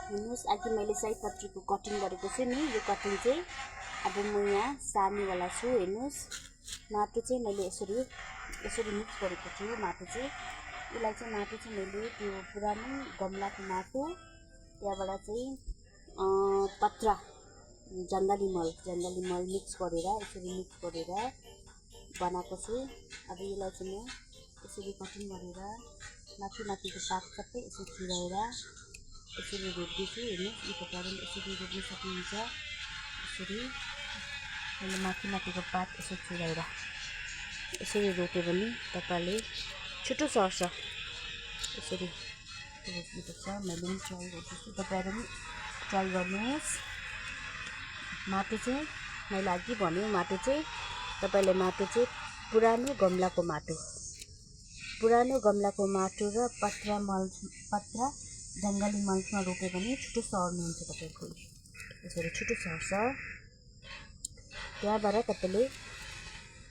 हेर्नुहोस् अघि मैले सयपत्रीको कटिङ गरेको छु नि, यो कटिङ चाहिँ अब म यहाँ सार्नेवाला छु। हेर्नुहोस् माटो चाहिँ मैले यसरी मिक्स गरेको छु। माटो चाहिँ यसलाई चाहिँ माटो चाहिँ मैले त्यो पुरानो गमलाको माटो, त्यहाँबाट चाहिँ पत्रा जङ्गली मल मिक्स गरेर यसरी मिक्स गरेर बनाएको छु। अब यसलाई चाहिँ म यसरी कटिङ गरेर माथिको पात सबै यसरी छिराएर यसरी रोप्दैछु। हेर्नुहोस् यो प्रकारले यसरी रोप्न सक्नुहुन्छ। यसरी मैले माथिको पात यसरी छिराएर यसरी रोप्यो भने तपाईँले छिटो सर्छ। यसरी रोप्नुपर्छ। मैले पनि ट्राई गर्दैछु, तपाईँहरू पनि ट्राई गर्नुहोस्। माटो चाहिँ मैले अघि भने माटो चाहिँ तपाईँले पुरानो गमलाको माटो र पत्रा जङ्गली मलमा रोप्यो भने छिटो सर्नुहुन्छ। तपाईँको यसरी छिटो सर्छ। त्यहाँबाट तपाईँले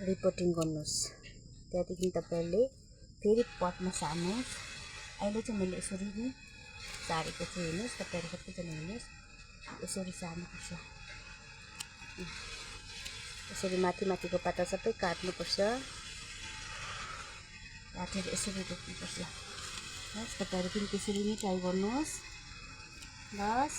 रिपोर्टिङ गर्नुहोस्। त्यहाँदेखि तपाईँले फेरि पटमा सार्नुहोस्। अहिले चाहिँ मैले यसरी नै सारेको छु। हेर्नुहोस् तपाईँहरू सबैजना हेर्नुहोस्, यसरी सार्नुपर्छ। यसरी माथिको पाता सबै काट्नुपर्छ, काटेर यसरी रोप्नुपर्छ। बस तपाईँहरू पनि त्यसरी नै ट्राई गर्नुहोस्। बस।